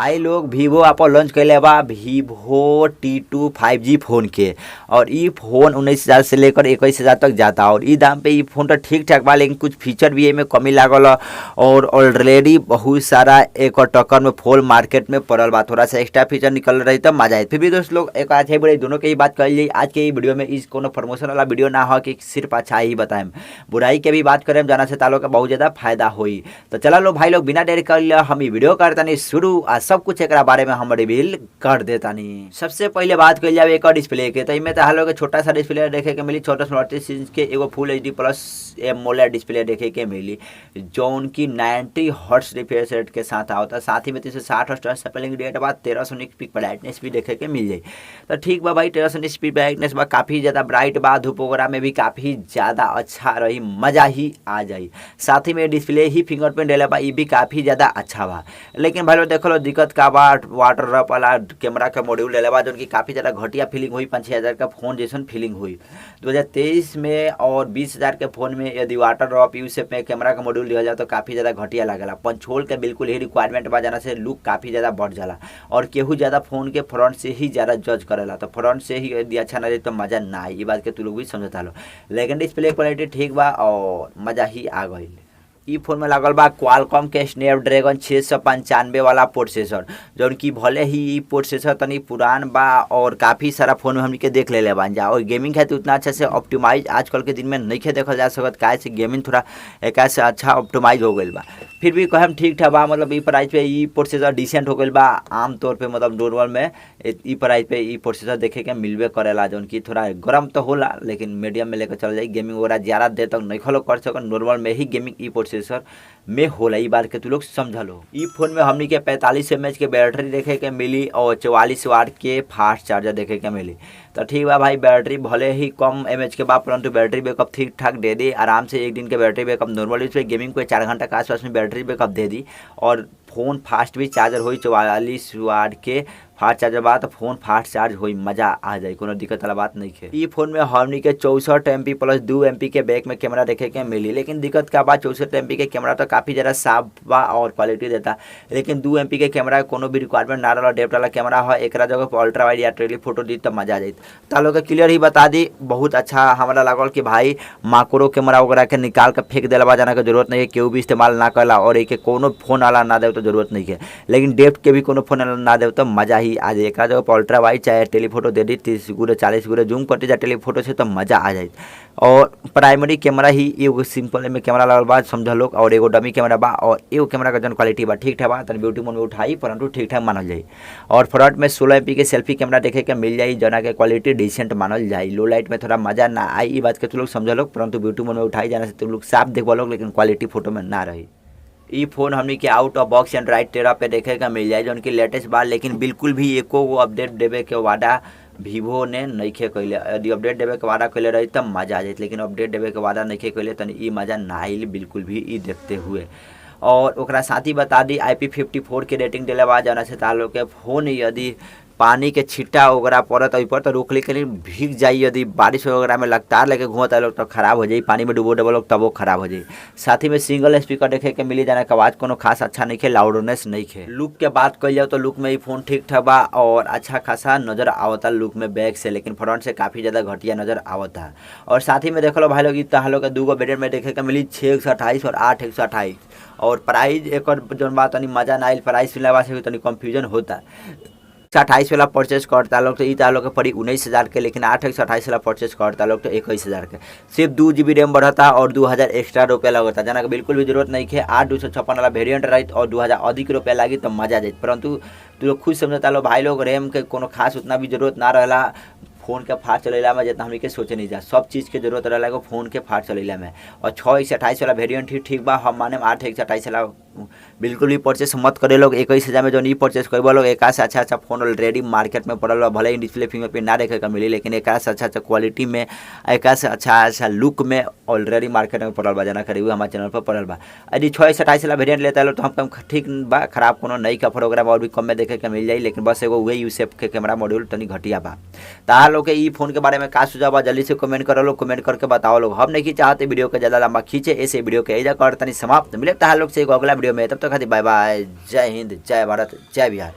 भाई लोग वीवो आपन लॉन्च कैले बा वीवो T2 5G phone के और ई फोन 19,000 से लेकर 21,000 तक जाता और ई दाम पे ई फोन तो ठीक ठाक बा, लेकिन कुछ फीचर भी एमे कमी लागल और ऑलरेडी बहुत सारा एक टक्कर में फोन मार्केट में पड़ल बा। थोड़ा सा एक्स्ट्रा फीचर निकल रही तो मजा आए। फिर भी दोस्त लोग एक अच्छा बुराई दोनों के ही बात कर ली। आज के वीडियो में इस कोनो प्रमोशन वाला वीडियो ना हो कि सिर्फ अच्छा ही बताएं, बुराई के भी बात करें जाना से तालो का बहुत ज़्यादा फायदा होई। तो चला लो भाई लोग बिना देर कर हम वीडियो करतानी शुरू आ सब कुछ एक बारे में हम रिवील कर देतानी। सबसे पहले बात कर जाए एक डिस्प्ले के, तो इनमें तो हाल छोटा सा डिस्प्ले देखे के मिली, छोटा सा 38 इंच के एगो full HD plus AMOLED display देखे के मिली जौन की 90 हर्ट्ज रिफ्रेश रेट के साथ आवता। साथ ही में 360 हर्ट्ज सैम्पलिंग रेट बा, 1300 निट पीक ब्राइटनेस भी देखे के मिल जाए। तो ठीक बा भाई, 1300 निट पीक ब्राइटनेस बा, काफ़ी ज़्यादा ब्राइट बा, धूप वगैरह में भी काफ़ी ज़्यादा अच्छा रही, मज़ा ही आ जाई। साथ ही में डिस्प्ले ही फिंगरप्रिंट देले बा, ये भी काफ़ी ज़्यादा अच्छा बा। लेकिन भाई लोग देख लो दिक्कत का बा, वाटर ड्रॉप वाला कैमरा का मॉड्यूल देले बा जौन की काफ़ी ज़्यादा घटिया फीलिंग हुई, 5-6 हज़ार का फोन जैसन फीलिंग हुई 2023 में। और 20,000 के फोन में यदि वाटर ड्रॉप यूज में कैमरा का मॉड्यूल दिया जाए तो काफ़ी ज़्यादा घटिया लगेला। पंच होल के बिल्कुल ही रिक्वायरमेंट बा, जाना से लुक काफ़ी ज़्यादा बढ़ जाला और केहू ज़्यादा फोन के फ्रंट से ही ज़्यादा जज करेला, तो फ्रंट से ही यदि अच्छा ना रहे तो मज़ा ना आई, ये बात के तू लोग भी समझता लो। लेकिन डिस्प्ले क्वालिटी ठीक बा और मज़ा ही आ गई। ई फोन में लागल बा क्वालकॉम के स्नैपड्रैगन 695 वाला प्रोसेसर, जौन की भले ही ई प्रोसेसर तनी पुरान बा और काफ़ी सारा फोन में हमनी के देख लेले बान जा और गेमिंग खातिर उतना अच्छा से ऑप्टिमाइज आजकल के दिन में नहीं देखल जा सकत, काहे से गेमिंग थोड़ा एक से अच्छा ऑप्टिमाइज हो गई बा। फिर भी कहम ठीक ठाक बा, मतलब ई प्राइस पे ई प्रोसेसर डिसेंट हो गई बा। आमतौर पे मतलब नॉर्मल में ई प्राइस पे ई प्रोसेसर देखे के मिलबे करेला, जौन की थोड़ा गर्म तो होला लेकिन मीडियम में लेकर चल जाए। गेमिंग वगैरह ज़्यादा देर तक नहीं खलो कर सकन, नॉर्मल में ही गेमिंग ई प्रोसेसर में होला, ई बात के तू लोग समझ लो। ई फोन में हमनी के 45 mAh के बैटरी देखे के मिली और 44 वाट के फास्ट चार्जर देखे के मिली। तो ठीक बा भाई, बैटरी भले ही कम mAh के बा परंतु बैटरी बैकअप ठीक ठाक दे दी, आराम से एक दिन के बैटरी बैकअप नॉर्मल यूज पे गेमिंग को 4 घंटा के आसपास में बैटरी बैकअप दे दी। और फोन फास्ट भी चार्जर होई, 44 वाट के फास्ट चार्जर बा तो फोन फास्ट चार्ज होई, मजा आ जाए, कोनो दिक्कत वाला बात नहीं है। ई फोन में हमनी के 64 MP plus 2 MP के बैक में कैमरा देखे के मिली, लेकिन दिक्कत का बा 64 MP के कैमरा तो काफ़ी ज़्यादा साफ बा और क्वालिटी देता, लेकिन 2 MP के कैमरा कोनो भी रिक्वायरमेंट ना रहा, डेप्थ वाला कैमरा है, एक जगह पर अल्ट्रा वाइड या टेली फोटो दी तो मजा आ जाए। तो लोग क्लियर ही बता दी, बहुत अच्छा हमारा लागल कि भाई माक्रो कैमरा वगैरह के निकाल के फेंक दिला बा, जाना के जरूरत नहीं है, केहू भी इस्तेमाल ना करला और एक कोनो फोन वाला ना दे तो जरूरत नहीं है, लेकिन डेप्थ के भी कोनो फोन वाला ना दे तो मजा ही आ जाए। एक जगह पर अल्ट्रा वाइड चाहे टेलीफोटो दे दी, 30 गुणे 40 गुणे जूम करते जाए टेलीफोटो से तो मजा आ जाए। और प्राइमरी कैमरा ही एगो सिंपल में कैमरा लगल बा समझ लोग, और एगो डमी कैमरा बा और एगो कैमरा का जौन क्वालिटी बा ठीक ठाक बा, तनी ब्यूटी मोड में उठाई परंतु ठीक ठाक मानल जाए। और फ्रंट में 16 MP के सेल्फी कैमरा देखे के मिल जाई, जना के क्वालिटी डिसेंट मानल जाए। लो लाइट में थोड़ा मजा ना आई, ई बात के तू लोग समझ लोग, परंतु ब्यूटी मोड में उठाई जाना से तुम लोग साफ देखबा लोग, लेकिन क्वालिटी फोटो में ना रही। ई फोन हमनी के आउट ऑफ बॉक्स एंड्राइड 13 पे देखे के मिल जाए, जौन की लेटेस्ट बा, लेकिन बिल्कुल भी एको गो अपडेट देवे के वादा वीवो ने नइखे कैले। यदि अपडेट देवे के वादा कैले रही तब मजा आ जाए, लेकिन अपडेट देवे के वादा नइखे कैले तनी ई मजा ना आइल बिल्कुल भी ई देखते हुए। और ओकरा साथ ही बता दी IP54 के रेटिंग दिले बा, जना से तालो के फोन यदि पानी के छिट्टा वगैरह पड़त ओहि पर तो रोकले के लिए भीग जाई, यदि बारिश वगैरह में लगातार लेके घूमता लोग तो खराब हो जाई, पानी में डुबो डबो लोग तबो खराब हो जाई। साथ ही में सिंगल स्पीकर देखे के मिली, जाना के आवाज़ कोनो खास अच्छा नहीं खे, लाउडनेस नहीं खे। लुक के बात कल जाओ तो लुक में ही फोन ठीक ठाक बा और अच्छा खासा नजर आवता लुक में बैक से, लेकिन फ्रंट से काफ़ी ज़्यादा घटिया नजर आवता। और साथ ही में देख लो भाई लोग तहाँ लोग दूगो वेरिएंट में देखे के मिली, 6 128 और 8 128। और प्राइस एक जौन बा तनी मजा ना आइल, प्राइस सुनला से तनी कंफ्यूजन होता। 28 वाला परचेज करता लोग तो ई लोग के पड़ी 19,000 के, लेकिन 8 128 वाला परचेज करता लोग तो 21,000 के। सिर्फ 2 GB RAM बढ़ता और 2,000 एक्स्ट्रा रुपया लगता, जना के बिल्कुल भी जरूरत नहीं है। 8 256 वाला वेरियंट रही और 2,000 अधिक रुपया लगी तो मजा आ जाए, परंतु तू लोग खुद समझता लो भाई लोग रैम के कोनो खास उतना भी जरूरत ना रहला फोन के फास्ट चलेला में, जितना हमनी के सोचे नहीं जा सब चीज़ के जरूरत रहला एगो फोन के फास्ट चलेला में। और 6 128 वाला वेरियंट ही ठीक बा, हम माने 8 128 वाला बिल्कुल भी परचेस मत करे लोग। 21,000 में जो नहीं परचेस कर लोग, एक से अच्छा अच्छा फोन ऑलरेडी मार्केट में पड़ल बा, भले ही डिस्प्ले फिंगरप्रिंट ना देखे के मिली, लेकिन एक से अच्छा अच्छा क्वालिटी में, एक से अच्छा अच्छा लुक में ऑलरेडी मार्केट में पड़ल बा, जना करीब हमारे चैनल पर पड़ल बा। यदि 6 128 वाला वेरियंट लेता है तो हम ठीक बा, खराब कोनो नहीं का प्रोग्राम और भी कम में देखे के मिल जाई, लेकिन बस एगो वही यूसेप के कैमरा मॉड्यूल तनी घटिया बा। ताहा लोग के ई फोन के बारे में का सुझाव बा जल्दी से कमेंट करो लोग, कमेंट करके बताओ लोग। हम नहीं चाहते वीडियो के ज़्यादा लंबा खींचे, ऐसे वीडियो के एजा कर तनी समाप्त। मिले ताहा लोग से एगो अगला वीडियो। वीडियो में, तब तक खातिर बाय बाय, जय हिंद, जय भारत, जय बिहार।